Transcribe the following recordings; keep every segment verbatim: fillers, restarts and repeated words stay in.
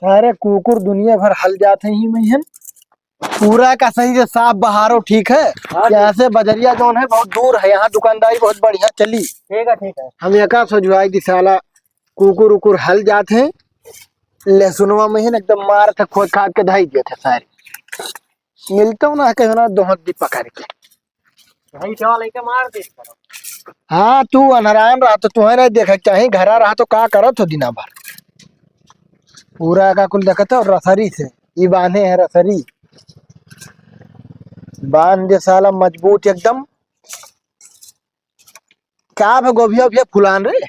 अरे कुकुर दुनिया भर हल जात है ही महियन। पूरा का सही से साफ बहारो, ठीक है? हाँ, ठीक। यहाँ से बजरिया जौन है बहुत दूर है, यहाँ दुकानदारी बहुत बढ़िया चली। ठीक है, ठीक है। हम एका सजुआई दी साला कुकुर उकुर हल जात है, लहसुनवा महियन एकदम मार थे खोद खाद के धई देत है सारी। मिलतो ना कहीं ना दोहत दी पकड़ के। भाई, क्या लइके मार दे। हाँ, तू अनहरान रहा तो तुहे नहीं देखे के चाही, घरा रहा तो का करत हो दिना भर? पूरा का कुल देखत हो रसरी से, ई बांधे है रसरी। बांध दे साला मजबूत एकदम। का भे गोभिया ओभिया फुलान रे?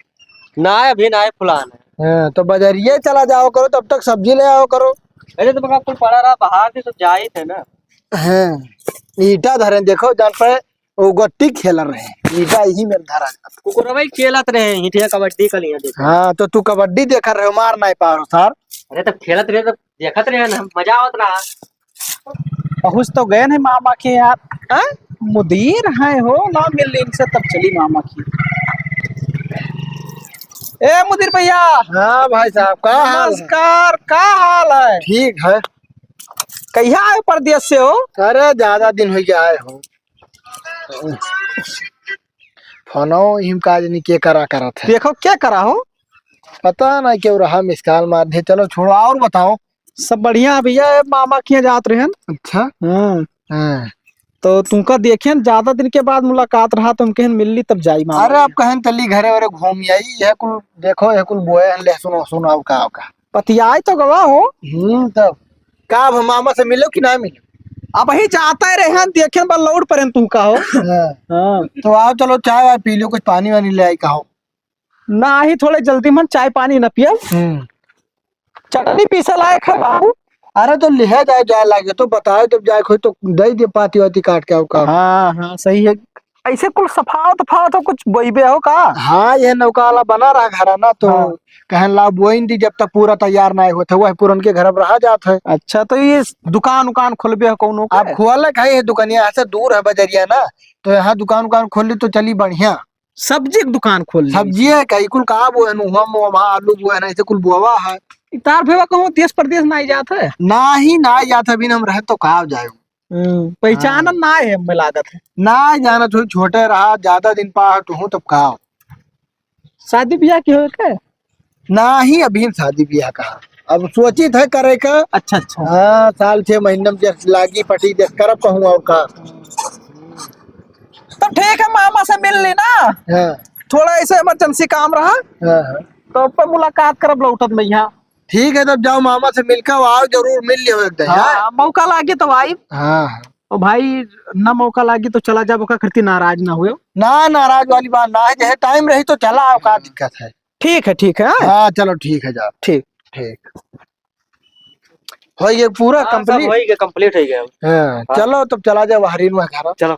ना, अभी ना फुलान है। हाँ, तो बजरिए चला जाओ करो, तब तक सब्जी ले आओ करो। अरे, तो बका कुल पड़ा रहा, बाहर से तो जाई थे ना। हाँ, ईंटा धरे, देखो, जान पे वो गट्टी खेल रहे हैं, ईंटा यही में धरा जाता। कुकुरवा ही खेलत रहे, ईंटिया कबड्डी का लिया देखो। हाँ, तो तू कबड्डी देख रहे हो, मार नहीं पा रहे हो, सर। अरे, तब खेलत रहे, तब देखत रहे ना, मजा आवत रहा। पहुँच तो गए हैं मामा के यार। हाँ? मुदीर है हो, ना मिल इनसे, तब चली मामा की। ए मुदीर भैया। हाँ भाई साहब, का हाल है? नमस्कार, का हाल है? ठीक है। कहिया आए परदेस से हो? अरे ज्यादा दिन हो गया आए हो। फोनो हिम काज नहीं के करा करत है। देखो क्या करा हो? पता नहीं क्यों रहा, मिस कॉल मार दे। चलो छोड़ो, और बताओ। सब बढ़िया है भैया, ए मामा के यहाँ जात रहन। अच्छा। हाँ। हाँ। तो तुमका देखेन, ज्यादा दिन के बाद मुलाकात रहा, तो हम कहन मिल ली, तब जाई मामा अरे, के आप यहाँ। कहन चली घरे वरे घूम आई, यह कुल देखो, यह कुल बोए हैं, लहसुन वहसुन, आओ का, आओ का। पतियाए तो गवा हो। हम्म, तब का अब मामा से मिलो कि ना मिलो? अब ही जाते रहे हैं, देखेन बा लौट परेन तुमका हो। हाँ। हाँ। तो आओ, चलो चाय वाय पी लो, कुछ पानी वानी ले आई का हो। ना ही, थोड़े जल्दी मन चाय पानी न पियब। हम्म। चटनी पीसे लायक है बाबू। अरे तो लिहे जाए, जाए लागे तो बताओ, जब जाए खोई तो दे दे पाती वाती काट के आओ का। हाँ, हाँ, सही है। ऐसे कुल सफावत फफावत हो, कुछ बोइबे हो का? हाँ, ये नौका वाला बना रहा घर है ना, तो हाँ। कहन ला बोइन दी, जब तक पूरा तैयार ना होत है, वह पुरन के घर अब रहा जात है। अच्छा, तो ये दुकान उकान खोलबे हो कौनो के? आप खोले का है दुकानिया, यहाँ से दूर है बजरिया ना, तो यहाँ दुकान उकान खोल ली तो चली बढ़िया। सब्जी के दुकान खोल ली। सब्जी है, कई कुल का बोए न, हुआ मोमा, आलू बोए ना, ऐसे कुल बोवा है। तार भेवा कहूँ देश परदेश ना ही जात है? ना ही ना जात है, अभी हम रहे तो का जाए। हम्म, पहचानन हाँ। ना है, हमें लागत है। ना जानत हो, छोटे रहा, ज्यादा दिन पा तू हूँ, तब का हो? शादी ब्याह की हो के? ना ही, अभी शादी ब्याह का। अब सोचित है करे का। अच्छा, अच्छा। हाँ, साल छह महीने में जब लागी पटी, जब करब कहूँ और का। तो ठीक है, मामा से मिल ली ना। हाँ। थोड़ा ऐसे इमरजेंसी काम रहा। हाँ, हाँ। तो अब मुलाकात करब लौटत में यहाँ। ठीक है, तब जाओ मामा से मिलकर आओ, जरूर मिल लियो एक दिन, हाँ, हाँ? मौका लागे तो आई। हाँ, हाँ। ओ भाई, ना मौका लागे तो चला जाब, ओका खरती नाराज ना हुए। ना, नाराज वाली बात ना है, जैसे टाइम रही तो चला आओ, का दिक्कत है? ठीक है, ठीक है, हाँ? हाँ, चलो ठीक है, जाओ। ठीक। ठीक। हो गया पूरा हाँ, सब complete? हो गया, complete हो गया। हाँ, हाँ। चलो तब चला जाए बाहरी में घर। चलो।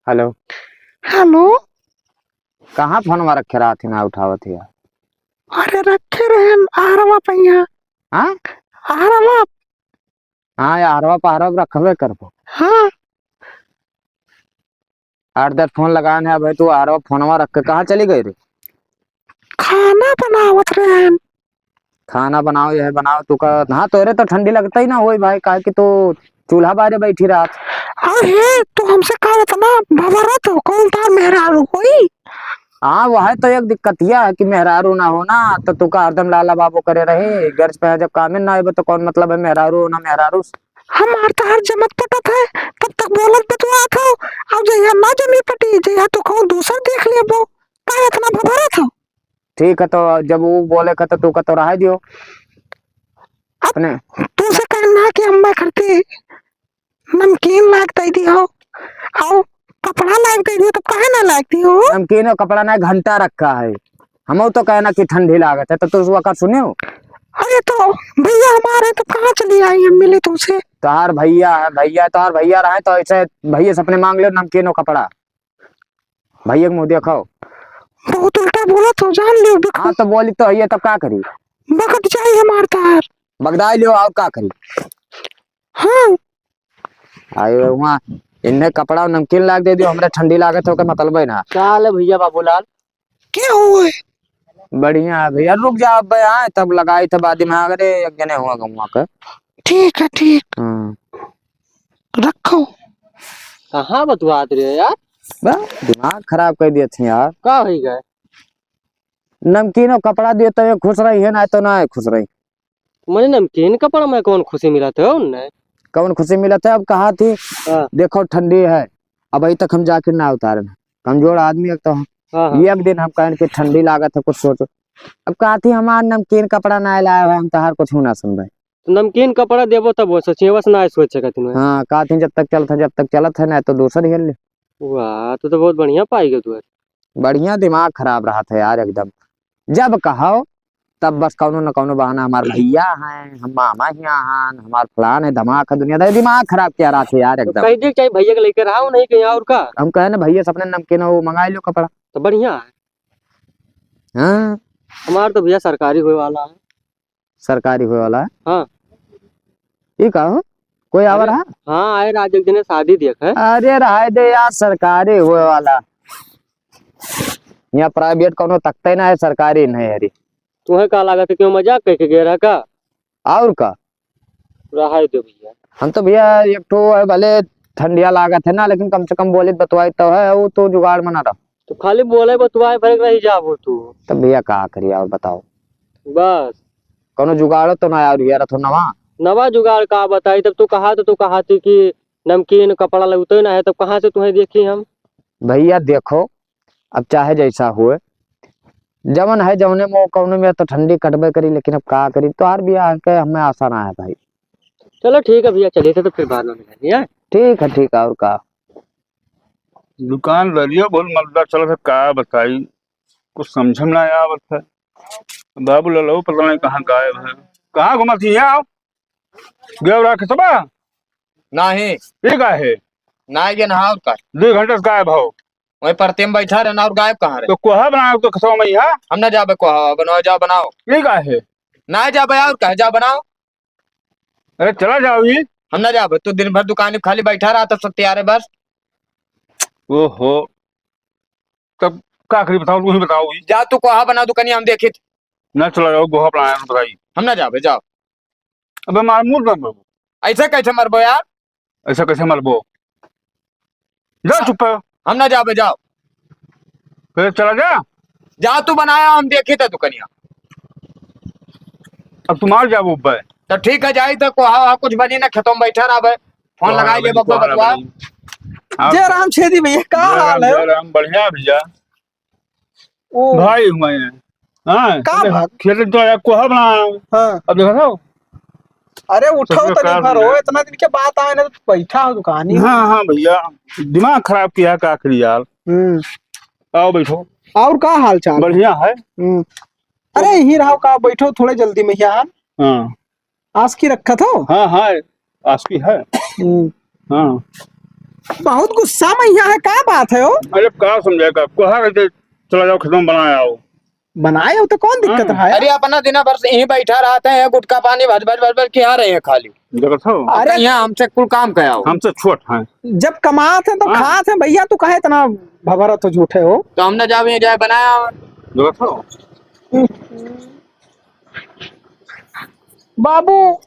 हेलो। हेलो। कहाँ फोनवा रखे रहत ही, ना उठावत ही यार? अरे रखे रहे आहरवा पहिया। हाँ? आहरवा। हाँ, आहरवा पहरवा रखबे करबो। हाँ। आठ दस फोन लगान है भाई, तू आहरवा फोनवा रख के कहाँ चली गई रे? खाना बनावत रहन। खाना बनाओ, यह बनाओ, तू का, हाँ, तोरे तो ठंडी लगता ही ना होई भाई, काहे कि तू चूल्हा बारे बैठी रहत। अरे, तू हमसे का इतना भभरत हो? कौन तार मेहरारू होई? हाँ, वह तो एक दिक्कतिया है कि मेहरारू ना हो ना, तो तू का हरदम लाला बाबू करे रही, गर्ज पे जब कामे ना आइबे तो कौन मतलब है मेहरारू हो ना मेहरारू से? हमार तहार जमत पटत है, तब तक बोलत बतुआत हो, अब जहिया ना जमी पटी, जहिया तू कहूँ दूसर देख लेबो, का इतना भभरत हो? ठीक है, तो जब वो बोले का तो तू का तो रहा दियो। अब अपने तू से कहना कि अम्मा करती नमकीन लाग दे दियो, आओ कपड़ा लाग दे दियो, तो काहे ना लाग दियो? नमकीन और कपड़ा ना, घंटा रखा है, हम तो कहना कि ठंडी लागत है, तो तू उसका सुनियो। अरे तो भैया हमारे तो कहाँ चली आई हम मिले तुमसे? तोहार भैया है, भैया, तोहार भैया रहे तो ऐसे भैया से अपने मांग लो नमकीन और कपड़ा। भैया के मुँह देखो। बहुत उल्टा बोलत हो, जान लियो, बिखो। हाँ, तो बोली तो है, तब का करी? बगत जाई हमार तार। बगदाई लियो, और का करी? हाँ। आए हुआ, इन्हें कपड़ा और नमकीन लाग दे दियो, हमरे ठंडी लागत है, ओकर मतलबे ना। का हाल है भैया बाबूलाल? क्या हुआ है? बढ़िया है भैया, रुक जा अब बे, आए तब लगाई थे बाद में, अरे एक जने हुआ गमुआ का। ठीक है, ठीक। हाँ। रखो। कहाँ बतुआत रहे यार? बा, दिमाग खराब कर दिया था यार। का होई गए? नमकीन और कपड़ा दिए तो ये खुश रही है, ना तो ना खुश रही। मने नमकीन कपड़ा में कौन खुशी मिलत है उन्हें? कौन खुशी मिलत है? अब कहा थी, हाँ। देखो ठंडी है, अब अभी तक हम जाके ना उतारे हैं। कमजोर आदमी एक तो हम। हाँ, हाँ। ये एक दिन हम कहन कि ठंडी लागत है, कुछ सोचो। अब कहा थी, "हमार नमकीन कपड़ा ना लाए है, हम तहार कुछ ना सुनबे।" तो नमकीन कपड़ा देबो तब वो सोचिए, बस ना सोच सकत हूँ। हाँ, कहा थी, "जब तक चलत है, जब तक चलत है, ना तो दूसर हेल ले।" वाह, तो, तो बहुत बढ़िया पाई गयो तू। बढ़िया दिमाग खराब रहत है यार एकदम। जब कहो तब बस कौनो न कौनो बहाना, "हमार भैया हैं, हम मामा हियाँ हैं, हमार फलान है, धमाक है, दुनिया।" दिमाग खराब किया रहत है यार तो एकदम। कह दे चाहे भैया के लेके रहा हो, नहीं कहीं और का। हम कहे ना, "भैया से अपने नमकीन वो मंगाई लो कपड़ा।" तो बढ़िया है। हाँ। हमार तो भैया सरकारी होए वाला है। सरकारी होए वाला है? हाँ। ई का हो? कोई आवर अरे, है? हाँ, आए राज एक जने शादी देख है। अरे रहाय दे यार, सरकारी होए वाला। यहाँ private कौनो तकते ना है, सरकारी नहीं है रे। तुम्हें का लागत है, क्यों मजाक करके गए रहा का? और का? रहाय दे भैया। हम तो भैया एक ठो है, भले ठंडिया लागत है ना, लेकिन कम से कम बोली बतवाई तो है, वो तो जुगाड़ में ना रहा। तो खाली बोले बतवाए भर रही जाबो तू। तब भैया का करिए और बताओ? बस। कौनो जुगाड़ो तो ना यार, यार तो नवा। नवा जुगाड़ का बताई? तब तू कहा तो तू कहा थी कि नमकीन कपड़ा लगते ना है, तब कहाँ से तुम्हें देखी हम? भैया देखो, अब चाहे जैसा हुए, जवन है जवने में, कौनो में तो ठंडी कटबे करी, लेकिन अब का करी, तोहार बियाह के हमें आशा ना है भाई। चलो ठीक है भैया, चलिए थे तो फिर बाद में मिलेंगे, हैं? ठीक है, ठीक है, और का? दुकानदारिया बहुत मलदा चलत है, का बताई, कुछ समझ में ना आवत है। बाबू ललो पता नहीं कहाँ गायब है, कहाँ घुमत ही है? गया रहा खेतबा? नहीं। ये का है? ना ये नहा और का? दो घंटे से गायब हो। वही परते में बैठा रहना और गायब कहाँ रहे? तो कोहा बनाओ तो खेतवा में यहाँ। हम ना जाबे कोहा, बनाओ, जाओ बनाओ। ये का है? ना जाबे और कहे, जाओ बनाओ। अरे चला जाओ ही। हम ना जाबे, तू दिन भर दुकान में खाली बैठा रहा तो सब तैयार है बस। ओहो, तब का करी बताओ, तू ही बताओ ही। जा तू कोहा बना दुकानिया, हम देखित। ना चला जाओ, गोहा बनाया तो बताई। हम ना जाबे, जाओ। अबे मार मुंह दे। ऐसे कैसे मरबो यार? ऐसा कैसे मरबो? जा चुप है। हम ना जाबे, जाओ। फिर चला जा। जा तू बनाया, हम देखित है दुकानिया। अब तू मार जाबो बे। तो ठीक है, जाई तो कोहा, कुछ बनी ना, खेतों में बैठा रहा बे। फोन लगाई ले बब्बा बतवा। हाँ। जय राम छेदी भैया, का हाल है? जय राम, बढ़िया भैया। ओ। भाई हुआ है। हाँ, का भाग? खेत तो आया, कोहा बना। हाँ। अब देखा था? अरे उठाओ तो नहीं भरो, इतना दिन के बाद आए ना, तो बैठा हो दुकान ही। हाँ, हाँ भैया, दिमाग खराब किया, का करी यार। हम्म। आओ बैठो। और का हाल चाल? बढ़िया है। हम्म। अरे यहीं रहो का, बैठो थोड़े जल्दी में यहाँ। हाँ। आसकी रखत हो? हाँ, हाँ, आसकी है। हम्म। हाँ। बहुत गुस्सा में यहाँ है, का बात है हो? अरे, का समझे का? कोहा कहते, "चला जाओ, खेतों में बनाए आओ।" बनाए हो तो कौन दिक्कत हाँ। रहा है? अरे, अपना दिना भर से यहीं बैठा रहते हैं, गुटखा पानी भज, भज, भज, भज के आ रहे हैं खाली। देखत हो? अरे, यहाँ हमसे कुल काम कराओ। हमसे छोट हैं। जब कमात हैं तो हाँ। खात हैं भैया, तू काहे इतना भभरत हो, झूठे हो? तो हम ना जावे, जाए बनाया। देखत हो? बाबू,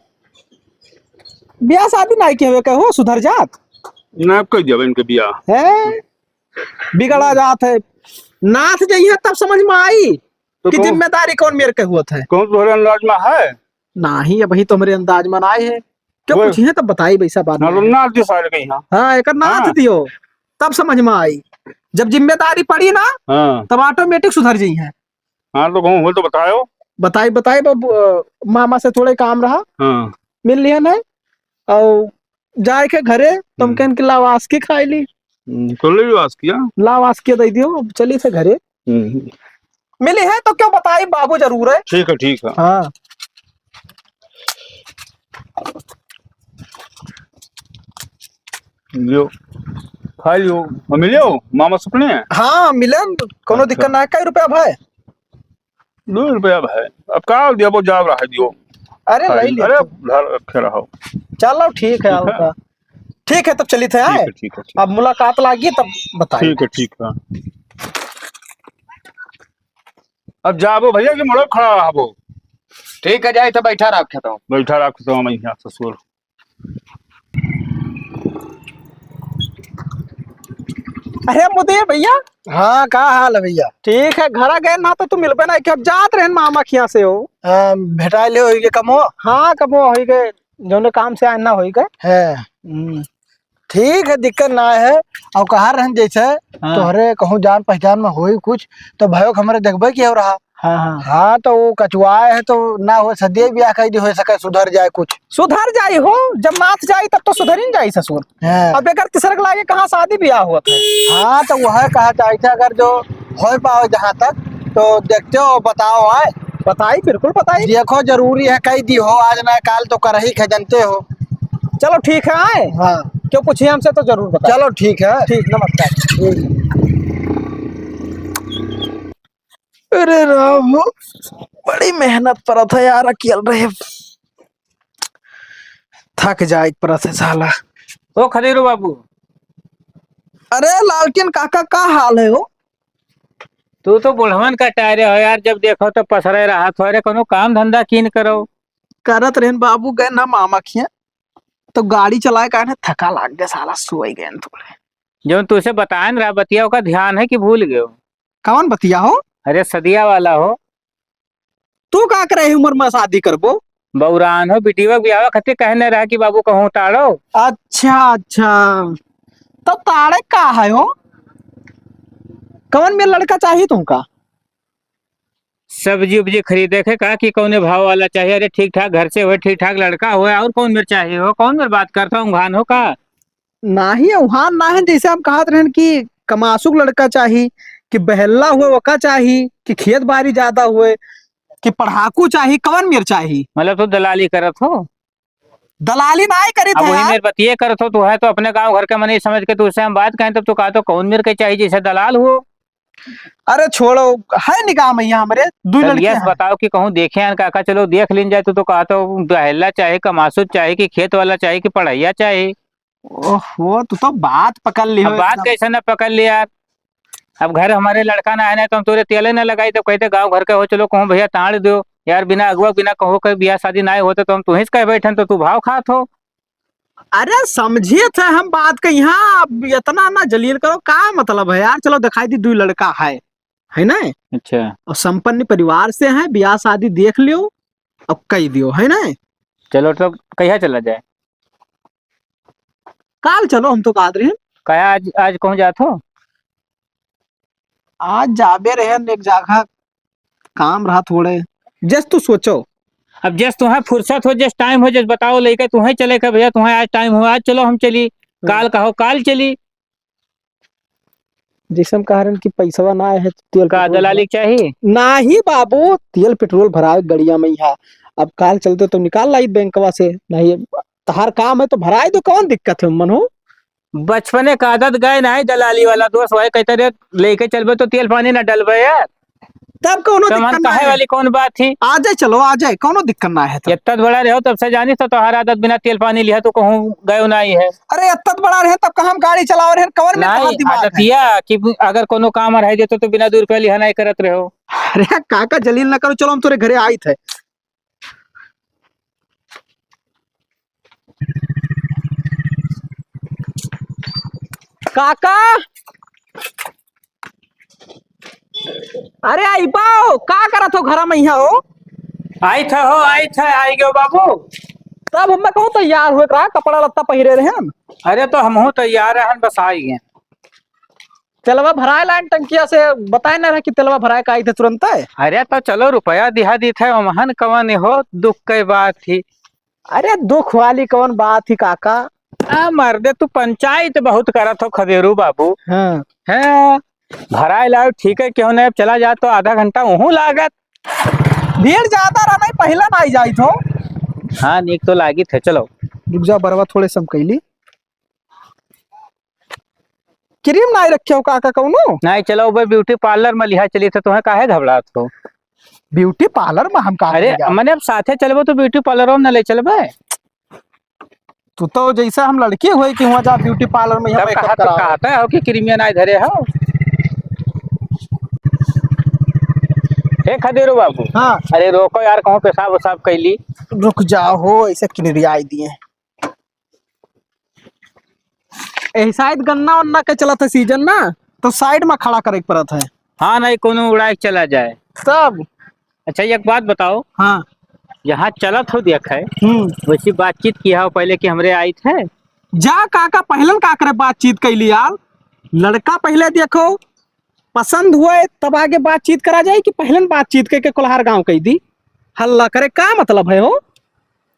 ब्याह शादी नाई के हवे कहो, सुधर जात। ना कर दिया इनके ब्याह। हैं? बिगड़ा जात है। नाथ जइहे तब समझ में आई तो कि कौन, जिम्मेदारी कौन मेरे के होत है। कौन तोहरे अंदाज में है? नाही, अबही तो हमरे अंदाज में नाई है। क्यों वो पूछिए तब बताई वैसा बात हाँ, तो नहीं है। नाथ दियो सारे कहीं, हाँ। हाँ, एक नाथ हाँ। दियो, तब समझ में आई। जब जिम्मेदारी पड़ी ना, हाँ। तब automatic सुधर जइहे। हाँ, तो कहूँ हो तो बतायो। बताई, बताई बाबू, अ, मामा से थोड़े काम रहा। हाँ। मिल लिहन है। और जाए के घरे, तुम हम्म। कहन के लावास के खाए ली। हम्म, तो ले लो आज किया। लावास के दे दियो, अब चली थे घरे। हम्म। मिली है तो क्यों बताई, बाबू जरूर है। ठीक है, ठीक है। हाँ। लियो, खा लियो। और मिलियो, मामा सुपने? हाँ, मिलन, कोनो अच्छा। दिक्कत ना है। कई रुपया भाई? दो रुपया भाई। अब का दिया, वो जाब रहा दियो। अरे, खाई, ले लियो अरे, तू। घर रखे रहो। चलो, ठीक है, ठीक है। आपका। ठीक है, तब चलित है, ठीक आए? है, ठीक है, ठीक। अब मुलाकात लागी तब बताई। ठीक है, ठीक है। अब जाबो भइया कि मुड़ो खड़ा रहबो? ठीक है, जाए तो बैठा रख तो। बैठा रख तो हम यहाँ ससुर। अरे मुदे भइया। हाँ, का हाल है भइया? ठीक है, घरा गए ना तो तू मिलबे ना, कि अब जात रहन मामा खिया से हो। हाँ, भेटाए ले होई के कमो? हाँ, कमो होई के, जौने काम से आए ना होई के। है। हम्म। ठीक है, दिक्कत ना है। और कहा रहन जैसे हाँ। तोहरे कहूँ जान पहचान में होई कुछ, तो भयो के हमरे देखबे की हो रहा। हाँ, हाँ। हाँ, तो वो कचुआए है तो ना हो, सदिये बियाह कह दी, हो सके सुधर जाए कुछ। सुधर जाई हो, जब माथ जाई तब तो सुधर ही जाई ससुर। हाँ। अब एकर तीसर के लागे कहाँ शादी बियाह होत है? हाँ, तो वह कहा चाहते, अगर जो हो पाओ जहाँ तक, तो देखते हो, बताओ आए। बताई, बिल्कुल बताई। देखो, जरूरी है, कह दी हो, आज ना काल तो करही के, जानते हो। चलो ठीक है, आए। हाँ। क्यों पूछिए हमसे तो जरूर बताई। चलो ठीक है। ठीक, नमस्कार। अरे राम हो, बड़ी मेहनत परत है यार, अकेल रहे। थक जाए परत है साला। ओ खदेरू बाबू। अरे लालटेन काका, का हाल है हो? तू तो बुढ़वन का टायरे हो यार, जब देखो तो पसरे रहत हो। अरे कोनो काम धंधा कीन करो। करत रहन बाबू, गए ना मामा खिया, तो गाड़ी चलाए का ना थका लाग गया साला, सोई गए थोड़े। जौन तुसे बतायन रहा बतिया, ओका ध्यान है कि भूल गयो? कौन बतिया हो? अरे सदिया वाला हो। तू का करे उम्र में शादी करबो? बौरान हो, बिटिया के बियाह खातिर कहने रहा कि बाबू कहूँ ताड़ो। अच्छा, अच्छा, तो ताड़े का है हो? कौन मेर लड़का चाहिए तुमका? सब्जी उब्जी खरीदे के का कि कौने भाव वाला चाहिए? अरे ठीक ठाक घर से होए, ठीक ठाक लड़का होए, और कौन मेर चाहिए हो? कौन मेर बात करता हूँ, भान हो का? नाही, उहान ना है, जैसे हम कहत रहन कि कमासुक लड़का चाही, कि बहल्ला हुए ओका चाही, कि खेत बारी ज्यादा हुए, कि पढ़ाकू चाही, कवन मेर चाही? मतलब तू दलाली करत हो? दलाली नाही करित अब है वही यार। मेर बतिये करत हो, तू है तो अपने गांव घर के मनई समझ के तू उससे हम बात कहें, तब तू कहा तो कौन मेर के चाही, जैसे दलाल हो। अरे छोड़ो, है निगाह में यहाँ हमरे दुई तब लड़के यस हैं। बताओ कि कहूँ देखे हैं काका, चलो देख लीन जाए, तू तो कहा तो बहल्ला चाही, कमासुक चाही, कि खेत वाला चाही, कि पढ़ैया चाही। ओहो, तू तो बात पकड़ ली अब हो बात एकदम। कैसे ना पकड़ ली यार? अब घर हमारे लड़का ना है ना, तो हम तोरे तेले ना लगाई, तब कहते गाँव घर के हो, चलो कहूँ भैया ताड़ दो यार, बिना अगुआ, बिना कहूँ के बियाह शादी ना होते, तो हम तुहिस कह बैठन, तो तू भाव खात हो। अरे समझिए थे हम बात के, यहाँ अब इतना ना जलील करो, का मतलब है यार? चलो दिखाई दी, दुई लड़का है, है ना? अच्छा। और संपन्न परिवार से है, बियाह शादी देख लियो, अब कही दियो, है ना? चलो, तो कहिया चला जाए? काल चलो, हम तो कहत रहे। कहा आज, आज कहूँ जात हो? आज जाबे रहे एक जगह, काम रहा थोड़े। जस तू सोचो। अब जस तुम्हें फुर्सत हो, जस टाइम हो, जस बताओ लइके तुम्हें चले के भैया, तुम्हें आज टाइम हो, आज चलो हम चली, हम्म। काल कहो, काल चली। जैसे हम कह रहे हैं कि पैसवा ना आए है, तो तेल का पेट्रोल दलाली भरा-, चाहिए? नाही बाबू, तेल पेट्रोल भरावे गड़िया में ही है। अब काल चलते तो निकाल लाई बैंकवा से, नहीं तहार काम है तो भराए दो, कौन दिक्कत है मन हो? बचपने का आदत गए नाही दलाली वाला दोस्त, वही कहते रे लेके चलबे तो तेल पानी ना डलबे यार। तब कौनो तो मन दिक्कत ना काहे है। वाली कौन बात थी? आ जाए, चलो आ जाए, कौनो दिक्कत ना है तब। इतना बड़ा रहो तब से जानी तो तोहार आदत बिना तेल पानी लिया तो कहूँ गयो नाही है। अरे इतना बड़ा रहे तब कहाँ हम गाड़ी चलाओ रहे, कौन में नहीं, कहाँ दिमाग है? आदतिया कि अगर कोनो काम रह जाए तो, तो बिना दो रुपया लिहा नहीं करत रहो। अरे काका जलील ना करो, चलो हम तोरे घरे आइत है। काका, अरे आई बाओ, का करत हो घरा में यहाँ हो? आई था हो, आई था, आई गयो बाबू। तब हमें कहूँ तैयार हुए रहा, कपड़ा लत्ता पहिरे रहे हम। अरे तो हमहू तैयार रहन, बस आई गए। तेलवा भराए लाइन टंकिया से, बताए ना रहे कि तेलवा भराए का आई थे तुरंत। अरे तो चलो रुपया दिहा दी थे, ओमहन कवन हो दुख के बात थी। अरे दुख वाली कौन बात थी काका? आ मर्दे, तू पंचायत बहुत करत हो खदेरू बाबू। हाँ। हैं, भराए लाओ, ठीक है, क्यों नहीं, अब चला जा तो आधा घंटा वहूँ लागत। भीड़ ज्यादा रहा नहीं, पहला ना आई जाई तो। हाँ, नीक तो लागित है, चलो। रुक जा बरवा, थोड़े सम कैली। क्रीम नाई रखे हो काका कौनो? नाई, चलो भाई, ब्यूटी पार्लर में लिहा चली थे, तुम्हें काहे घबरात हो? ब्यूटी पार्लर में हम का अरे, करेगा? मने अब साथे चलबो तो ब्यूटी पार्लर में न ले चलबे। तू तो जैसे हम लड़की हुए कि वहाँ जा ब्यूटी पार्लर में यहाँ तब मेकअप कहा, तू कराओ। कहता हो कि क्रीमिया नाई धरे हो। हे खदेरो बाबू। हाँ। अरे रोको यार, कहूँ पेशाब वेशाब कैली। रुक जाओ हो, ऐसे किनरियाई दिए। एही साइड गन्ना उन्ना के चलत है सीजन ना, तो साइड में खड़ा करे के पड़त है। हाँ, नहीं कोनो उड़ाए के चला जाए। तब? अच्छा, एक बात बताओ। हाँ। यहाँ चलत हो देख है, हम्म। वैसी बातचीत किया हो पहले कि हमरे आइत है? जा काका, पहलन का करे बातचीत कैली यार। लड़का पहले देखो, पसंद हुए तब आगे बातचीत करा जाए कि पहलन बातचीत करके कोल्हार गाँव कह दी? हल्ला करे का मतलब है हो?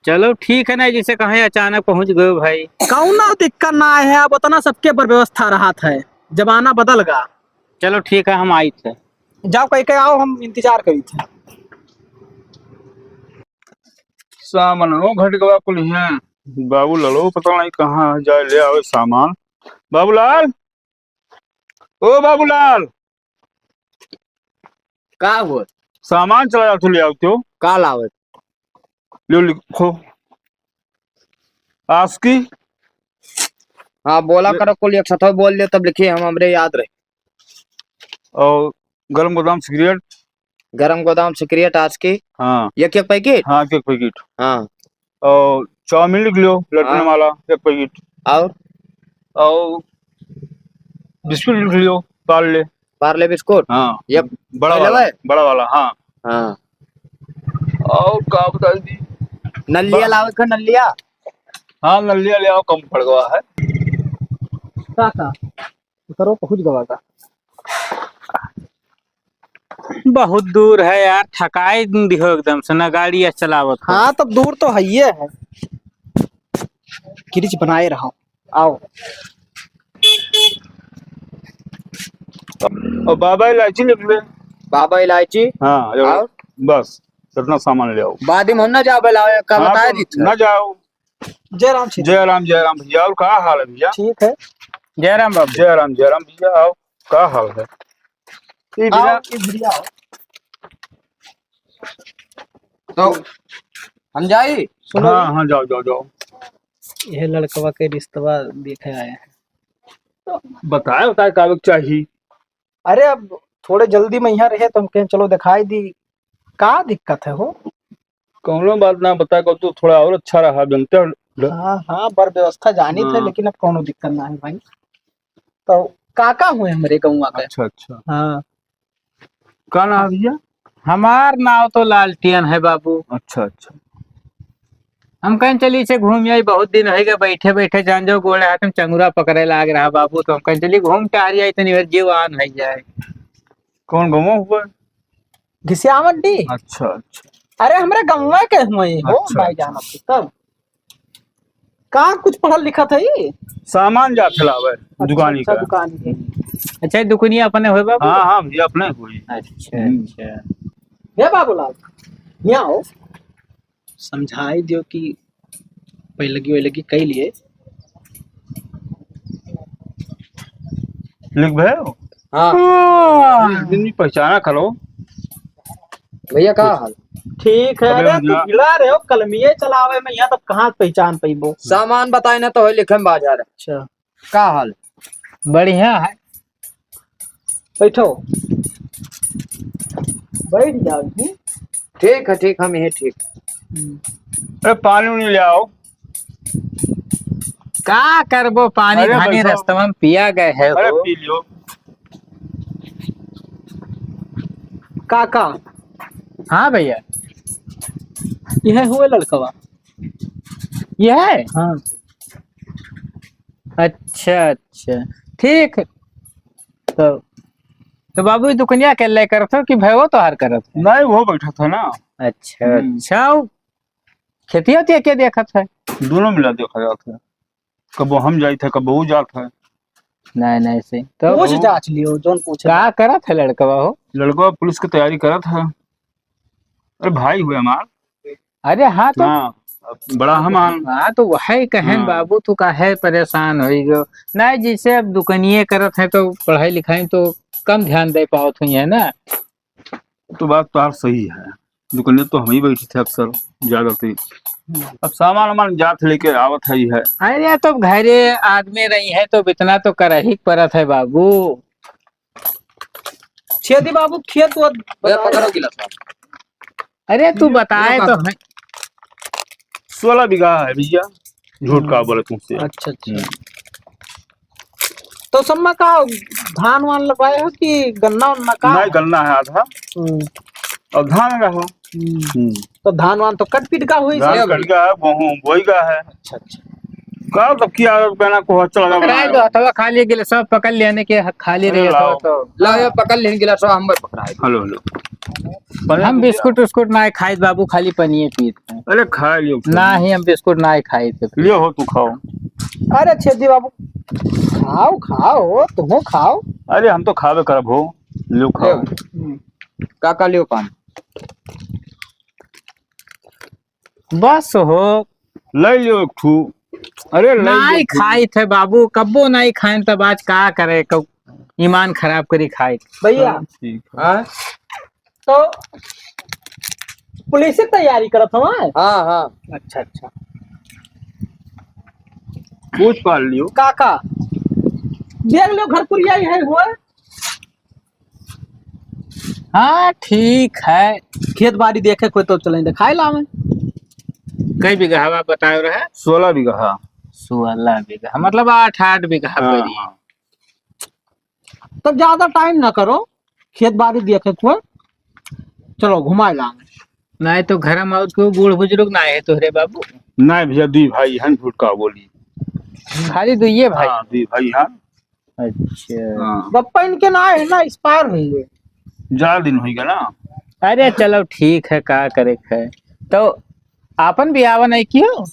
चलो ठीक है ना, जैसे कहें अचानक पहुँच गयो भाई। कौनो दिक्कत ना है, अब उतना सबके पर व्यवस्था रहत है, जमाना बदल गा। चलो ठीक है, हम आइत है। जाओ कह के आओ, हम इंतजार करी थे। सामान हो घट गवा कुल हियां। बाबू लालो पता नहीं कहाँ जाए ले आवे सामान। बाबूलाल, ओ बाबूलाल, का हो? सामान चला जाओ, ले आओ तो। का लावे? लो लिखो। आस्की। हाँ, बोला करो, कुल एक साथ बोल ले, तब लिखिए, हम हमरे याद रहे। और गरम गोदाम सिगरेट। गरम गोदाम सिगरेट आस्की। हाँ। एक एक पैकेट? हाँ, एक एक पैकेट। हाँ। और चाउमीन लिख लियो, लट्टन हाँ। वाला एक पैकेट। और? और बिस्कुट लिख लियो, पार्ले। पार्ले बिस्कुट? हाँ। एक बड़ा वाला, बड़ा वाला, हाँ। हाँ। और का बता दी? नल्लिया बस। लावे का नल्लिया? हाँ, नल्लिया ले आओ, कम पड़ गवा है। का, का? उतरो, पहुँच गवा का? बहुत दूर है यार, थकाई दिहो एकदम से, ना गाड़ी या चलावत हो। हाँ, तब दूर तो है ही है। किरिच बनाए रहो, आओ। और बाबा इलायची लिख ले। बाबा इलायची? हाँ, और? बस, इतना सामान ले आओ। बाद में हम ना जाओ, बुलाओ, का हाँ, बताए तो दी थे। ना जाओ। जय राम श्री जय राम, जय राम भैया, और का हाल है भैया? ठीक है। जय राम बाबू। जय राम, जय राम भैया, आओ, का हाल है? ई आओ, भैया। ई भैया आओ। तो हम जाई? सुनो हाँ, जी। हाँ, जाओ, जाओ, जाओ। यह लड़कवा के रिश्तवा देखे आए हैं। बताए, बताए का चाहिए? अरे, अब थोड़े जल्दी में यहाँ रहे तो हम कहें चलो दिखाई दी, का दिक्कत है हो? कौनो बात ना, बता को तू थोड़ा और अच्छा रहा, जनते हो। हाँ, हाँ, बर व्यवस्था जानी थे, हाँ। लेकिन अब कौनो दिक्कत ना है भाई। तो काका हुए हमरे गौवा के। अच्छा, अच्छा। हाँ। का नाम है भैया? हमार नाव तो लालटेन है बाबू। अच्छा, अच्छा। हम कहें चली से घूम आई, बहुत दिन होइगा बैठे बैठे, जान जाओ गोड़े हाथ में चंगुरा पकड़े लाग रहा बाबू, तो हम कहें चली घूम टहरी आई, तनी जीव आन हो जाए। कौन गौवा हुआ? घिसियावत डी। अच्छा, अच्छा। अरे, हमरे गौवा के हुए हो अच्छा, भाई अच्छा। जान, अब तब का कुछ पढ़ल लिखत है ई? सामान जात लावे अच्छा, दुकानी अच्छा, का। दुकान के। अच्छा, ई दुकनिया अपने होए बाबू? हाँ, हाँ, भैया, अपने होई। अच्छा, हम्म। अच्छा। हे बाबूलाल, यहाँ आओ। समझाई दियो कि पैलगी वैलगी कई लिए। लिख भैया? हाँ। हाँ, आदमी पहचाना करो। भैया, का हाल? ठीक है, अबे अरे, भैया। तू भिड़ा रहे हो, कलमिये चलावे में, यहाँ तब कहाँ पहचान पइबो? सामान बताए ना तो है, लिखे में बाजार। अच्छा। का हाल? बढ़िया है। बैठो। बैठ जाओ जी। ठीक है, ठीक, हम यही ठीक। हम्म। अरे, पानी उनी ले आओ। का करबो पानी, अरे, धानी बैठो। रस्तवा में पिया गए है अरे, हो। पी लियो। काका। हाँ भैया। यह हुए लड़कवा। यह है? हाँ। अच्छा, अच्छा। ठीक है। तो, तो बाबू, ई दुकनिया अकेले करत हो कि भैवो तोहार करत है? नहीं, वो बैठा था ना। अच्छा, हम्म। अच्छा। वो खेतिया ओतिया के देखत है? दोनों मिला देखा जात है। कबो हम जाइत है, कबो वो जात है। नहीं, नहीं, सही। तो पूछ जांच लियो, जौन पूछे। का करत है लड़कवा हो? लड़कवा पुलिस की तैयारी करत है। अरे भाई हुए हमार। अरे हाँ तो हाँ, बड़ा हमान। हाँ तो वही कहें हाँ। बाबू, तू काहे परेशान होई गयो? नहीं, जैसे अब दुकनिये करत है तो पढ़ाई लिखाई तो कम ध्यान दे पावत हुई है ना। तो बात तो आप सही है। दुकनिया तो हम ही बैठी थे अक्सर, जागरती। अब सामान वामान जात लेके आवत है ही है। अरे, तो घरे आदमी रही है, तो इतना तो करही के परत है बाबू। छेदी बाबू, खेत वो भैया, पकड़ो गिलास। अरे, तू बताए तो है। सोलह बीघा है भैया, झूठ का बोले तुमसे। अच्छा, अच्छा। हम्म। तो सम्मा का धान वान लगाए हो कि गन्ना उन्ना का? नहीं, गन्ना है आधा। हम्म। और धान रहा। हम्म। हम्म। तो धान वान तो कट पीट का हुई धान सब? कट गया है, गेहूं बोई गया है। अच्छा, अच्छा। का तब किया, गन्ना को चला गया पकड़ाए बनाया। दो, हथवा खाली गिलास सब पकड़ लेने के ह-, खाली अरे रहे लाओ। तो। लाओ, ये पकड़ लेने गिलास, हम पकड़ाए दो। हेलो, हेलो। हम बिस्कुट उस्कुट ना खाइत बाबू, खाली पनिये पीत है। अरे खा लियो। ना ही हम बिस्कुट ना खाइत। लियो हो, तू खाओ। अरे छेदी बाबू, खाओ, खाओ, तुम खाओ। अरे हम तो खावे करब हो, लियो खाओ। लियो। हम्म। काका लियो पान। बस हो। ले लियो एक ठू। अरे ले नाई लियो। खाइत है बाबू, कब्बो नाई खाएन तब आज का करे, कब ईमान खराब करी खाइत। भैया। हाँ, ठीक है। हाँ? तो पुलिस की तैयारी करत हवा? हाँ, हाँ। अच्छा, अच्छा। पूछ पाल लियो। काका, देख लियो घर पुरिया ही है हुआ। हाँ, ठीक है। खेत बाड़ी देखे कोई तो चलें देखाए लावे। कई बीघा बताए रहे? सोलह बीघा। सोलह बीघा, मतलब आठ, आठ बीघा हाँ, करीब। हाँ। तब ज्यादा टाइम ना करो, खेत बाड़ी देखे कोई, चलो घुमाए लावे। नहीं तो घर में और कोई बूढ़ बुजुर्ग ना है तोहरे बाबू? नहीं भैया, दुई भाई हैं, झूठ का बोली। खाली दुइये भाई? हाँ, दुई भाई हैं। अच्छा। हाँ। बप्पा इनके ना है ना, एक्सपायर हुई है। ज्यादा दिन हुई गया ना। अरे चलो ठीक है, का करे है। तो आपन बियाह नहीं कियो?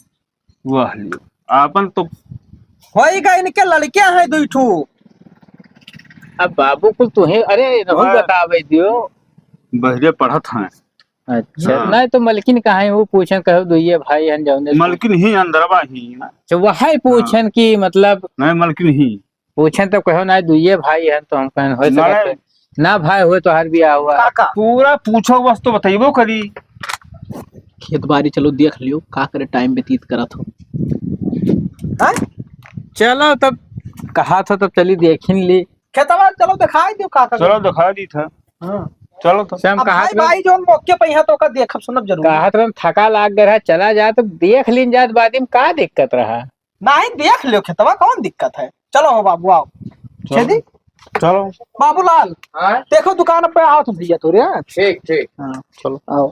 वाह लियो, आपन तो होई गए, इनके लड़के हैं दुई ठू। अब बाबू कुल तुहे, अरे रहू वाह। बतावे दियो। बहरे पढ़त हैं। अच्छा, हाँ। नहीं तो मलकिन कहाँ है, वो पूछन कहो दुइये भाई हैं जौने से। मलकिन ही अंदरवा ही। अच्छा, वही पूछन हाँ। कि मतलब नहीं, मलकिन ही। पूछें तो कहो, "ना, दुइये भाई हैं," तो हम कहें, "हो सकत नहीं। है। ना भाई हुए तो हर बियाह हुआ।" काका। पूरा पूछो, बस तो बतइबो करी। खेत बाड़ी चलो देख लियो, का करे टाइम व्यतीत करत हो। हैं? चलो तब, कहा था तब चली देखिन ली। खेतवा चलो दिखाई दियो काका। चलो दिखाई दी था। हाँ। चलो तो। से हम अब कहा भाई, था भाई जौन मौके पे यहाँ तो ओका देखब सुनब जरूर। कहा था हम थका लाग गए रहा, चला जा तो देख लीन जात, बाद में का दिक्कत रहा। नहीं, देख लियो खेतवा, कौन दिक्कत है? चलो हो बाबू, आओ। चलो। छेदी? चलो। बाबूलाल, हाँ? देखो दुकान पे आओ तुम भैया तोरे, हाँ? ठीक, ठीक। हाँ, चलो। आओ।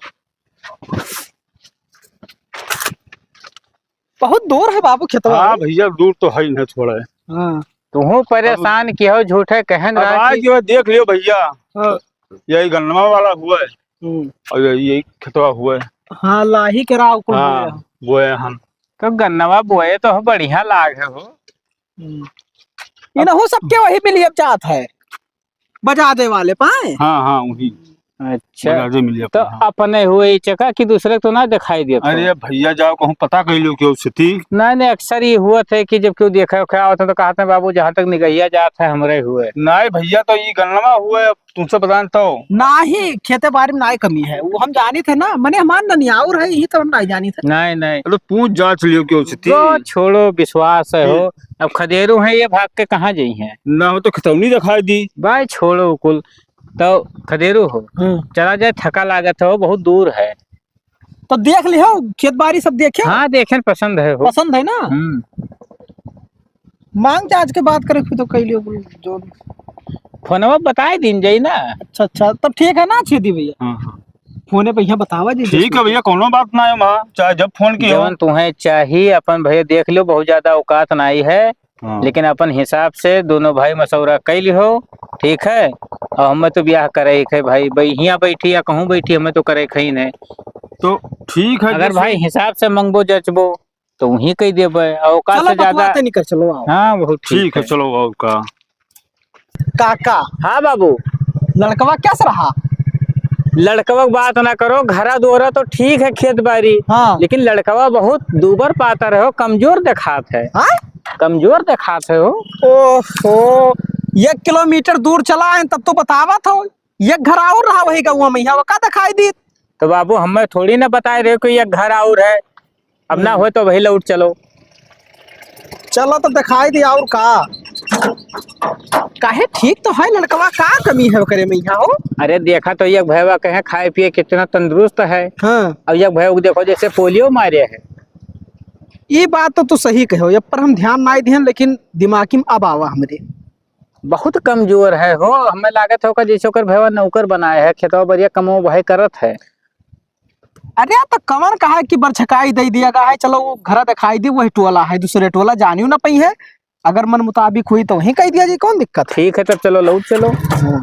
बहुत दूर है बाबू खेतवा। हाँ भैया, दूर तो है ही ना थोड़ा। हाँ। तुहूँ परेशान किहो, झूठे कहन अब रहा आज कि यो देख लियो भैया, हाँ। यही गन्नवा वाला हुआ है। हम्म। और यही, यही खेतवा हुआ है। हाँ, लाही के राव को हाँ, बोया। बोया हम। तो गन्नवा बोए तो बढ़िया लाग है हो। हम्म। इनहू सबके वही मिलियब जात है, बजा दे वाले पाए। हाँ, हाँ, वही। अच्छा, बजा दे मिलियब तो पाए, हाँ। अपने हुए ई चका कि दूसरे को तो ना दिखाई देत हो? अरे भैया, जाओ कहूँ पता कर लियो क्यों स्थिति। नहीं, नहीं, अक्सर ये हुआ थे कि जब क्यों देखा उखा आवत है तो कहते हैं, "बाबू, जहाँ तक निगहिया जात है, हमरे हुए।" नहीं भैया, तो ये गन्नवा हुआ है, तुमसे बताएं तो। नाही, खेते बाड़ी में नाही कमी है, वो हम जानी थे ना, मने हमार ननियाउर है, यही तो हम नाही जानी थे। नहीं, नहीं। अरे पूछ जांच लियो क्यों स्थिति। तो छोड़ो, विश्वास है हो। हम्म। अब खदेरू है, ये भाग के कहाँ जाई हैं? ना हो तो खतौनी दिखाई दी। भाई छोड़ो कुल, तो खदेरू हो। हम्म। चला जाए, थका लागत हो, बहुत दूर है। तो देख लिहो, खेत बाड़ी सब देखे? हाँ, देखेन, पसंद है हो। पसंद है ना? हम्म। मांग चार्ज के बात करे खुद तो कह लियो, जो फोनवा बताए दिन जाई ना। अच्छा, अच्छा, तब ठीक है ना छेदी भैया? हाँ, हाँ। फोने पे यहाँ बतावा जी, ठीक है भैया, कोनो बात ना है, वहाँ चाहे जब फोन कियो। जवन तुहें चाही अपन भैया देख लियो, बहुत ज्यादा औकात नाई है। हाँ। लेकिन अपन हिसाब से दोनों भाई मशवरा कइ लिहो, ठीक है? और हमें तो ब्याह करे के है भाई, भाई हियाँ बैठी या कहूँ बैठी, हमें तो करे के ही नहीं। तो ठीक है, अगर जैसे भाई हिसाब से मंगबो जचबो तो वहीं कह देबे, और औकात चलो, से ज्यादा बतवाते निकल, चलो आओ। हाँ, बहुत ठीक ठीक है, है। चलो और का। काका। हाँ बाबू। लड़कवा कैसे रहा? लड़कवा की बात ना करो, घरा दुआरा तो ठीक है, खेत बाड़ी। हाँ। लेकिन लड़कवा बहुत दूबर पातर है, कमजोर देखात है। हाँ? कमजोर देखात है हो। ओहो, एक किलोमीटर दूर चला है, तब तो बतावत हो। एक घर और रहा वही गौवा में, यहाँ वो का दिखाई दी? तो बाबू, हमें थोड़ी ना बताए रहे कि एक घर और है, अब ना हम्म। होए तो वही लौट चलो। चलो तो दिखाई दिया और का। काहे, ठीक तो है लड़कवा, का कमी है ओकरे में यहाँ हो? अरे देखा तो एक भैया कहे खाए पिए कितना तंदुरुस्त है। हाँ। अब एक भैया को देखो जैसे पोलियो मारे है। ये बात तो तू सही कहो, अब पर हम ध्यान नाई दिहन, लेकिन दिमागी में अब आवा हमरे। बहुत कमजोर है हो, हमें लागत है ओकर जैसे ओकर भैया नौकर बनाए है, खेतवा बरिया कमो भाई करत है। अरे तो कमर कहा कि बरछकाई दे दिया गा है, चलो वो घरा दिखाई दी, वही टोला है, दूसरे टोला जानियो ना पई है। अगर मन मुताबिक हुई तो वहीं कह दिया जी, कौन दिक्कत है? ठीक है, तब चलो लौट चलो। हाँ।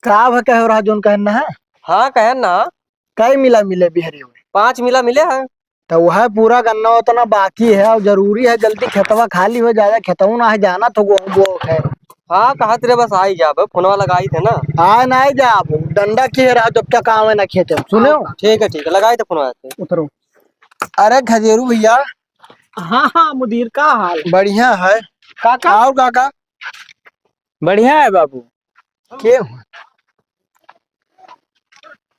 का भ कहे रहा जोन कहन ना है? हाँ, कहन ना। कई मिला मिले बिहरी हुए? पाँच मिला मिले हैं। तो वह पूरा गन्ना उतना बाकी है और जरूरी है जल्दी खेतवा खाली हो जाए, खेतवा ना है जाना तो वो वो है। हाँ, कहत रे बस आई जाब, फोनवा लगाई थे ना। आए ना आई जाब, डंडा किहे रहा जब तक आवे ना खेते में, सुने हो? हाँ, ठीक है, ठीक है, लगाई थे फोनवा से। उतरो। अरे खदेरू भैया। हाँ, हाँ, मुदीर, का हाल? बढ़िया है। काका? और काका? बढ़िया है बाबू। के हो?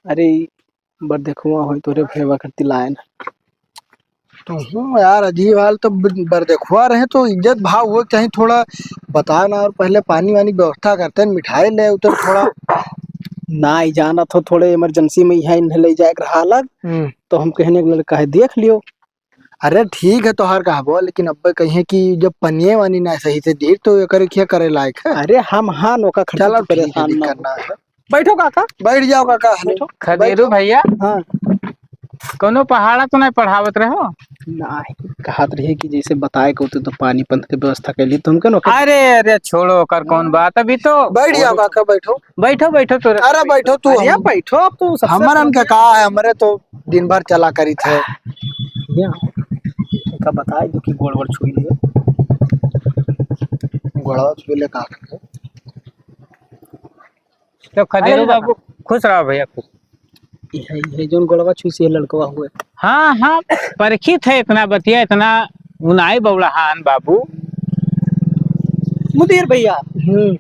अरे, बरदेखुआ होई तोरे भैया करती लायन। तो हूँ यार, अजीब हाल तो ब-, बरदेखुआ रहे तो इज्जत भाव हो चाहे थोड़ा बता ना, और पहले पानी वानी व्यवस्था करते हैं, मिठाई ले उतर थोड़ा। ना ही जाना तो थोड़े इमरजेंसी में यहाँ इन्हें ले जाए के रहा अलग, हम्म। तो हम कहने के लड़का है देख लियो। अरे ठीक है तोहार कहबो, लेकिन अब कहिए कि जब पनिये वानी ना सही से दी तो एकर क्या करे लायक है? अरे हम हाँ नौका खर्चा चलो तो ठीक है, परेशान ना दिक्कत हो। ना है। बैठो काका। बैठ जाओ काका। बैठो। खदेरू भैया। हाँ। कौनो पहाड़ा तो नहीं पढ़ावत रहो? नहीं, कहत रहे कि जैसे बताए के होते तो पानी पंथ के व्यवस्था के लिए तुमके नौका। अरे, अरे, छोड़ो ओकर कौन बात, अभी तो बैठ जाओ काका, बैठो। बैठो, बैठो, तोरे अरे, बैठो तू, अरे, हम बैठो, अब तो सबसे हमरन के का है, हमरे तो दिन भर चला करी थे। भैया, इनका बताए दो कि गोड़ वोड़ छुई लिए। गोड़वा छुई ले का करते? तो खदेरू अरे बाबू, खुश रहो भैया, खुश। ये, ये जोन गोड़वा छुई से लड़कवा हुए। हाँ, हाँ, परिचित है इतना बतिया, इतना उनाई बौड़ाहान बाबू। मुदीर भैया। हम्म।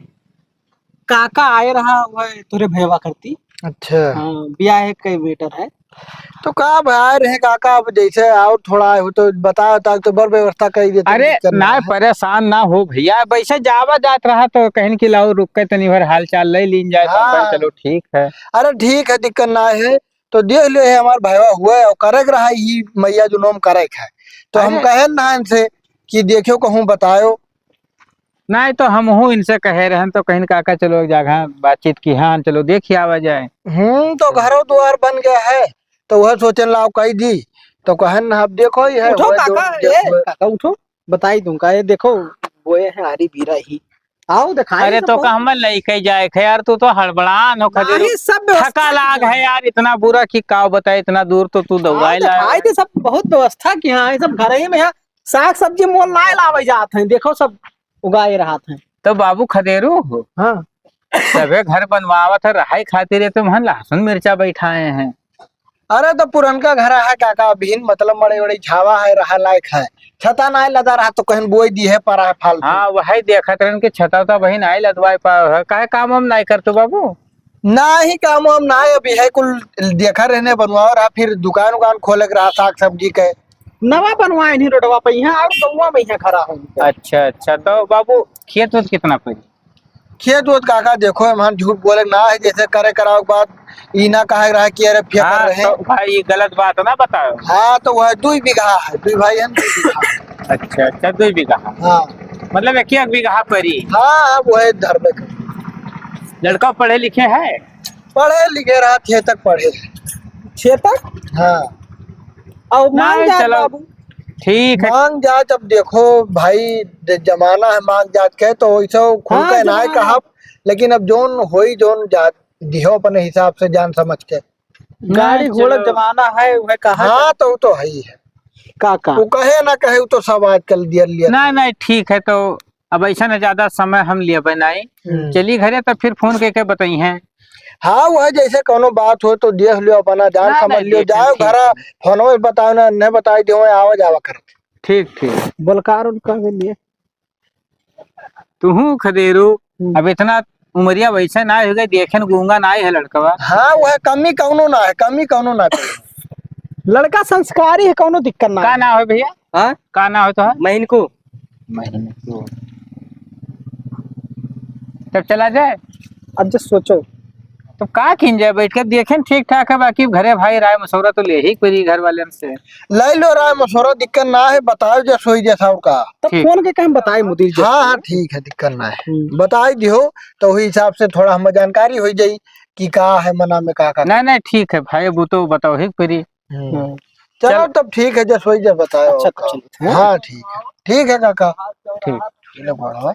काका आए रहा, वह तोरे भैया करती। अच्छा। हाँ, ब्याह है, कई बेटर है। तो का भाई रहे काका, अब जैसे और थोड़ा हो तो बता, बता तो बर व्यवस्था कर देते, अरे दिक्कत ना ना है। परेशान ना हो भैया, वैसे जावा जात रहा तो कहन कि लाओ रुक के तनी भर हाल चाल ले लीन जाए, तो हम कहे, हाँ। चलो ठीक है। अरे ठीक है, दिक्कत ना है, तो देख लियो है हमार भाईवा हुए और करे के रहा ई मैया जो नोम करे के है, तो हम अरे। कहे ना इनसे कि देखियो कहूँ बतायो, नहीं तो हमहू इनसे कहे रहन तो कहिन काका चलो एक जगह बातचीत की हाँ चलो देखि आवा जाए। हम्म, तो घरो द्वार बन गया है, तो वह सोचन लाओ कही दी, तो कहन ना अब देखो ही है, उठो वह काका, जो ए, देखो। काका उठो, बताई दूंगा, ये देखो बोए हैं आरी बीरा ही। आओ दिखाई अरे तो सबको। का हमर लइके जाए खे यार, तू तो हड़बड़ान हो खदेरू। नहीं, सब व्यवस्था थका लाग है यार, इतना बुरा कि का बताए, इतना दूर तो तू दौड़ाए आओ लाए। दिखाई दे सब, बहुत व्यवस्था की हाँ, ये सब घर ही में है। साग सब्जी मोल ना लावे जात हैं, देखो सब उगाए रहत हैं। तो बाबू खदेरू हो, हाँ। सभे घर बनवावत है, रहाई खातिर ये तो वहाँ लहसुन मिर्चा बैठाए हैं। अरे तो पुरनका घर है काका, अभिन मतलब मड़े वड़े झावा है, रहा लायक है। छता ना लदा रहा तो कहीं बोई दी है परा है फालतू। हाँ, वही देखत रहन कि छता तो वही ना लदवाए पा है। काहे काम हम ना कर तो बाबू? ना ही काम हम ना, अभी है कुल देखा रहने बनवाओ रहा, फिर दुकान उकान खोले के रहा साग सब्जी के। नवा बनवाए नहीं रोडवा पे, यहाँ और गौवा में यहाँ खड़ा है। अच्छा, अच्छा, तो बाबू खेत वेत कितना पड़ी? खेत वेत काका देखो, हम झूठ बोले ना है, जैसे करे कराओ के बाद ई ना कहे रहा कि अरे फेंकर हाँ, रहे। तो भाई ये गलत बात ना बताओ। हाँ, तो वह दुई बीघा है, दुई भाई हम दुई बीघा। अच्छा, अच्छा, दुई बीघा। हाँ। मतलब एक एक बीघा परी। हाँ, हाँ, वह धरबे कर। लड़का पढ़े लिखे है? पढ़े लिखे रहा, छह तक पढ़े। छह तक? हाँ। और मांग नहीं, जात चलो, बाबू। ठीक है। मांग जात, अब देखो भाई, ज-, जमाना है मांग जात के, तो वैसे खुल हाँ, के ना जमाना। कहब, लेकिन अब जोन होई, जोन जात दिहो अपने हिसाब से, जान समझ के। गाड़ी नहीं, घोड़ा चलो। जमाना है, वह कहा हाँ, तो वो तो है ही है। का, का? वो कहे ना कहे, वो तो सब आजकल दिया लिया। नहीं, नहीं, ठीक है, तो अब ऐसा ना ज्यादा समय हम लेबे नहीं। हम्म। चली घरे तब फिर फोन करके बताई हैं। हाँ, वह जैसे कोनो बात हो तो देख लियो, अपना जान ना, समझ नहीं, लियो, ठीक है, जाओ ठीक घरा, है। फोन में बताओ ना, नहीं बताई दियो, आवा जावा करत। ठीक, ठीक। बलकार उनका के लिए। तुहू खदेरू, हम्म। अब इतना उमरिया वैसे ना हो गए, देखे न गूंगा ना है लड़कवा। हाँ, वह कमी कौनो ना है, कमी कौनो ना है। लड़का संस्कारी है, कौनो दिक्कत ना का है। ना हो भैया? हाँ? का ना हो तो है? महीन को। महीन को। तब चला जाए। अब जब सोचो। तो का किन जाए, बैठ के देखे न ठीक ठाक है, बाकी घरे भाई राय मशवरा तो ले ही पड़ी घर वाले से। ले लो राय मशवरा, दिक्कत ना है, बताओ जस होई जस और का। तब ठीक। फोन के कहे हम बताई मुदीर जी। हाँ, हाँ, ठीक है, दिक्कत ना है। हम्म। बताई दियो, तो वही हिसाब से थोड़ा हम जानकारी हो जाई कि का है मना में, का, का। नहीं, नहीं, ठीक है भाई, वो तो बताओ ही परी। हम्म। हम्म। चलो चल। तब ठीक है, जस होई जस बताओ अच्छा, का। चलो, हाँ? हाँ, ठीक है, ठीक है काका। ठीक। ये लो बड़ा।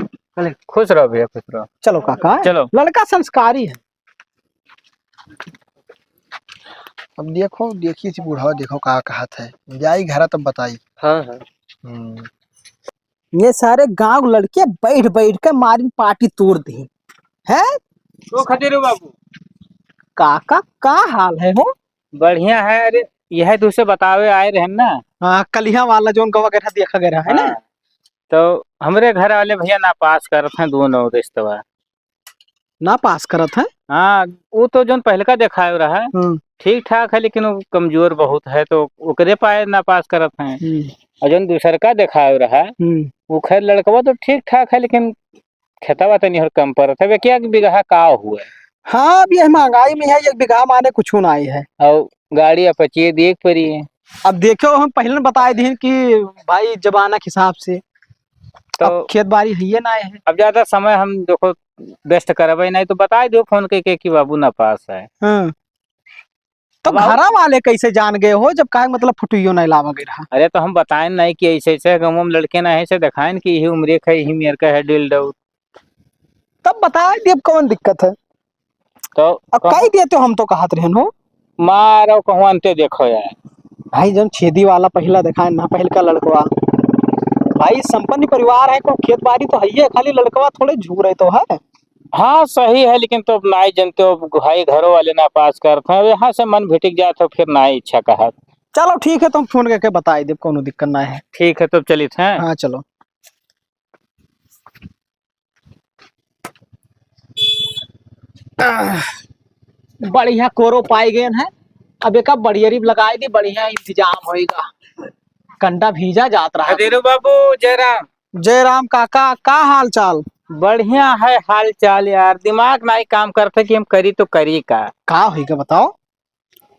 चले, खुश रहो भैया, खुश रहो। चलो काका, चलो। लड़का संस्कारी है। अब देखो, देखी थी बूढ़ा, देखो का कहत है, जाई घरा तब बताई। हाँ, हाँ। हम्म। ये सारे गांव लड़के बैठ बैठ के मारिन पार्टी तोड़ दी है। तो खदेरू बाबू। काका, का हाल है हो? बढ़िया है। अरे, यह तुझसे बतावे आए रहे ना। हाँ, कलिया वाला जोन गवा गया देखा गया है ना। हाँ। तो हमरे घर वाले भैया ना पास करत हैं दोनों रिश्तवा। ना पास करत है? हाँ, वो तो जोन पहलका देखायो रहा, हम्म। ठीक ठाक है, लेकिन वो कमजोर बहुत है, तो ओकरे पाए ना पास करत हैं। हम्म। और जोन दूसरका देखायो रहा, हम्म। वो खैर लड़कवा तो ठीक ठाक है, लेकिन खेतवा तनी और कम परत है। वे क्या बीघा का हुआ है? हाँ, अब ये महंगाई में है, एक बीघा माने कुछ ना आई है। और गाड़ी अपचिए देख परी है। अब देखो, हम पहले न बताए दीन कि भाई जमाना के हिसाब से तो अब खेत बाड़ी है ये ना है। अब ज्यादा समय हम देखो waste करबे नहीं, तो बताए दो फोन करके कि बाबू ना पास है। हाँ। तो अब आओ। घरा वाले कैसे जान गए हो जब काहे मतलब फोटोइयो नहीं लावा गए रहा? अरे तो हम बताएन नहीं कि ऐसे ऐसे गाँव में लड़के ना है, ऐसे दिखाएन कि यही उम्र का, यही मेर का है डील डाउट। तब बताए दे, अब कौन दिक्कत है? तो अब कह- कही दिए तो हम तो कहत रहन हो। मारो कहूँ अंते देखो यार। भाई जब छेदी वाला पहिला दिखाए ना, पहलका लड़कवा, भाई संपन्न परिवार है, को खेत बाड़ी तो है ही है, खाली लड़कवा थोड़े झूर है तो है। हाँ सही है, लेकिन तो अब नाई जनते हो भाई, घरों वाले ना पास करत हैं, अब यहाँ से मन भिटिक जात हो, फिर ना इच्छा कहत। चलो ठीक है, तुम फोन करके बताई देब, कोनो दिक्कत ना है। ठीक है, तब चलित हैं। हाँ चलो। आह, बढ़िया कोरो पाई गए हैं। अब एक बढ़िया रिब लगाई दी, बढ़िया इंतजाम होएगा। कंडा भीजा जात रहा। खदेरू बाबू, जय राम। जय राम काका, का हाल चाल? बढ़िया है हाल चाल यार, दिमाग नाई काम करते कि हम करी तो करी का? का होई का बताओ?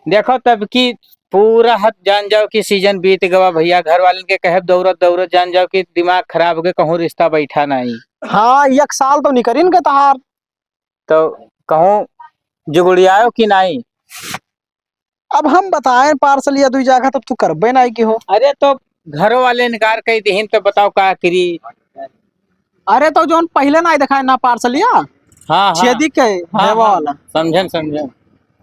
देखो तब की पूरा हद जान जाओ कि सीजन बीत गवा भैया, घर वालन के कहे दौड़त दौड़त जान जाओ कि दिमाग खराब हो गए, कहूँ रिश्ता बैठा नाई। हाँ, एक साल तो निकरिन के तहार। तो कहूँ जुगुड़ियायो कि नाई? अब हम बताएं पार्सल या दुई जगह, तब तू करबे नाई की हो। अरे तो घरों वाले इनकार कई दिहिन, तो बताओ का करी? अरे तो जोन पहले नाई दिखाए ना पार्सल या हाँ, हाँ। छेदी के हाँ, देवा हाँ। वाला। समझन, समझन।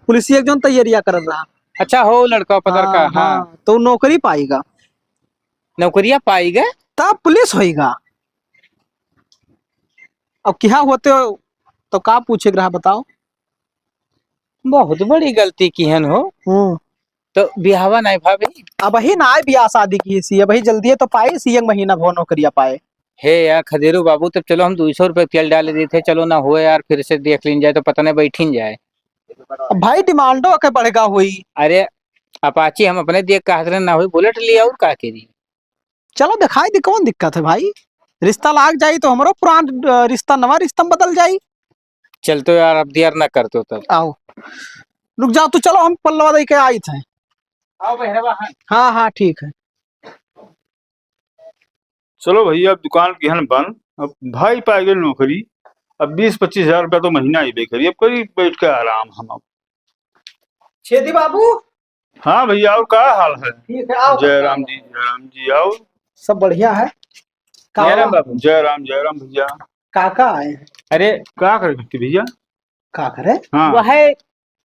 पुलिस एक जोन तैयारिया करत रहा। अच्छा हो लड़का पदर का, हाँ, हाँ। हाँ, तो नौकरी पाएगा। नौकरिया पाएगा? तब पुलिस होएगा। अब क्या होते हो तो का पूछे के रहा बताओ? बहुत बड़ी गलती किहन हो। हम्म। तो बिहावा नहीं भाभी? अबही नाई बियाह शादी किहिस ही, अबही जल्दिए तो पाइस ही, एक महीना भो नौकरिया पाए। हे यार खदेरू बाबू, तब चलो हम दुई सौ रुपये तेल डाल देते, चलो ना हो यार, फिर से देख लीन जाए तो पता नहीं बैठिन जाए। अब भाई डिमांडो के बढ़ेगा हुई। अरे अपाची हम अपने देख कहत रहे ना हुई, बुलेट लिया और का करी? चलो दिखाई दी, कौन दिक्कत है भाई? रिश्ता लाग जाई तो हमरो पुरान, अ, रिश्ता नवा रिश्ता में बदल जाई। चल तो यार, अब देर ना कर तो तब। आओ, रुक जाओ, तू चलो, हम पल्लवा दे के आई थे। आओ बहरवा, हाँ। हाँ, हाँ, ठीक है। चलो भैया, अब दुकान किहन बंद, अब भाई पाए गए नौकरी, अब बीस पच्चीस हजार रुपया तो महीना ही बेकरी, अब करी बैठ के आराम हम अब। छेदी बाबू। हाँ भैया, और का हाल है? ठीक है, आओ। जय राम जी, जय राम जी, आओ। सब बढ़िया है। का जय राम हो? बाबू। जय राम, जय राम भैया। काका आए हैं। अरे का करे घंटी भैया? का करे? हाँ। वह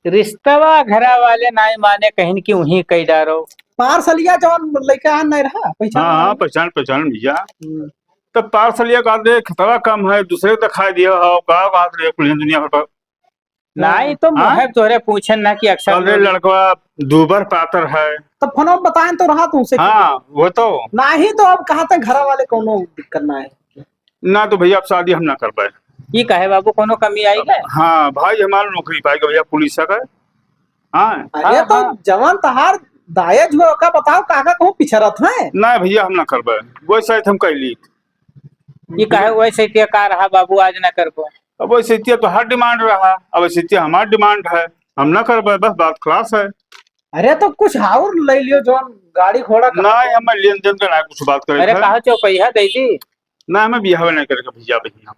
रिश्तवा घरा वाले नाई माने, कहिन कि वहीं कई डारो। पार्सलिया जवन लइका है नहीं रहा, पहचान हाँ, हाँ, वाला? पहचान, पहचान भैया। हम्म। तो पार्सलिया का दे खतरा कम है, दूसरे दिखाई दिया हो, का बात रे, कुल दुनिया भर पर। नाई तो हाँ? मोहे तोहरे पूछन ना कि अक्सर अरे लोग लड़कवा दूबर पातर है। तो फोन में बताएं तो रहा तुमसे कि हाँ, वो तो। नहीं तो अब कहा थे घरा वाले कोनो दिक्कत ना है। ना तो भैया, अब शादी हम ना करबे। ई काहे बाबू, कोनो कमी आई है? हाँ भाई, हमार नौकरी पाई गए भैया, पुलिस का। हाँ। अरे हाँ, तो हाँ। जवान तहार दायज हुआ, ओका बताओ, काका कहूँ पिछड़त है? ना भैया, हम ना करबे, वैसे हम कैली। ई काहे वैसे का रहा बाबू, आज ना करबो? अब वैसे तो हर डिमांड रहा, अब वैसे हमार डिमांड है, हम ना करबे, बस बात खलास है। अरे तो कुछ और ले लियो, जौन गाड़ी घोड़ा का ना, हमें लेन देन का ना कुछ बात करे अरे है। कहा चौपैया दे दी। ना, हमें बियाह नहीं करेगा भैया, बहिन।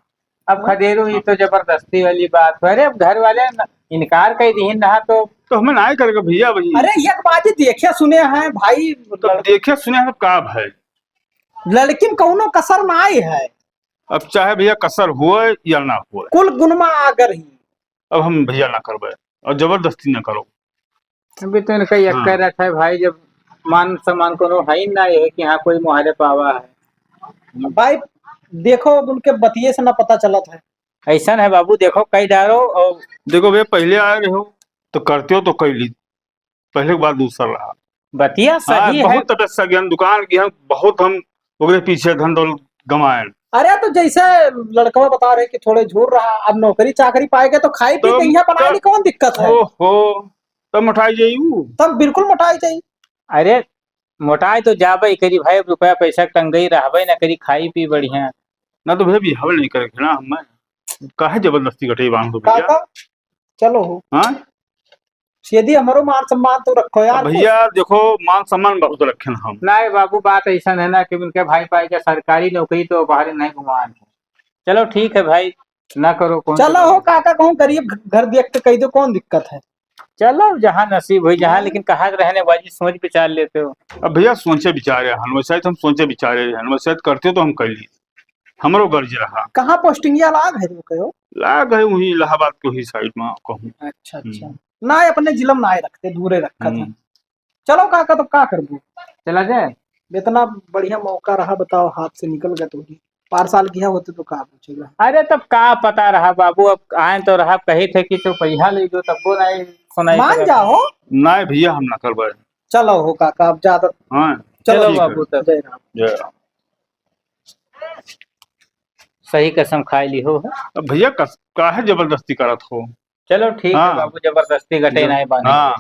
अब खदेरू, ये तो जबरदस्ती वाली बात है। अरे, अब घर वाले न-, इनकार कर दीहिन रहा तो। तो हमें ना करेगा भैया, बहिन। अरे, एक बात ही देखे सुने हैं भाई, तो लड़- देखे सुने हैं, का भाई? लड़की में कौनो कसर ना आई है। अब चाहे भैया कसर हुए या ना हुए। कुल गुनमा आगर ही। अब हम भैया ना करबे और जबरदस्ती ना करो। अभी तो इनका यक्का हाँ। रखा है भाई, जब मान सम्मान कोनो है ही ना, ये है कि हाँ, कोई मुहारे पावा है। भाई, देखो, अब उनके बतिये से ना पता चलत है। ऐसा है बाबू, देखो, कई डारो और देखो भैया, पहले आए रहो तो करते हो तो कई ली, पहले के बात दूसरा रहा। बतिया हाँ, सही है। बहुत तपस्या ज्ञान दुकान की हम, बहुत हम ओकरे पीछे धन दौलत गंवाएन। अरे, तो जैसे लड़कवा बता रहे कि थोड़े झूर रहा, अब नौकरी चाकरी पाएगा तो खाई पी तब के यहाँ बना ली, कौन दिक्कत है? ओहो, तब मोटाई जाई ऊ। तब बिल्कुल मोटाई जाई। अरे, मोटाई तो जाबे करी भाई, अब रुपया पैसा के तंगई रहबे ना करी, खाई पी बढ़िया। ना तो भैया, बिहाव नहीं करे ना, हम काहे जबरदस्ती कटे बांध दो भैया? काका, चलो हो। हाँ? यदि हमरो मान सम्मान तो रखो यार अब कुछ। भैया, देखो, मान सम्मान बहुत रखे हम। नहीं बाबू, बात ऐसा है ना कि उनके भाई पाई के सरकारी नौकरी तो बाहर नहीं घुमान है। चलो ठीक है भाई, ना करो कौन चलो सी हो बात। काका, कहूँ गरीब घ-, घर देख के कह दो, कौन दिक्कत है? चलो, जहाँ नसीब हुई, जहाँ, हाँ। लेकिन कहा रहने वाली सोच विचार लेते हो। अब भैया, सोचे विचारे हन, वैसे तो हम सोचे विचारे हन, वैसे तो करते तो हम कर लिए, हमरो गर्ज रहा। कहाँ पोस्टिंग या लाग है तुमको? लाग है वही इलाहाबाद के वही साइड में कहूँ। अच्छा, अच्छा। हम्म। ना, अपने जिला में ना रखते, दूरे रखा था। हम्म। चलो काका, तो का करबो? चला जाए। इतना बढ़िया मौका रहा, बताओ, हाथ से निकल गया तो ही। पार साल किया होते तो का पूछेगा? अरे, तब का पता रहा बाबू, अब आए तो रहा, कही थे कि चौपैया ले जो, तब वो नहीं सुनाई मान देगा। जाओ। नहीं भैया, हम ना करबे। चलो हो काका, अब ज्यादा हाँ। चलो ठीक है। बाबू, तब। जय राम। जय राम। सही कसम खाई ली हो। अब भैया कस-, काहे जबरदस्ती करत हो? चलो ठीक है हाँ। बाबू, जबरदस्ती गटे जो-, नहीं बांधे। हाँ।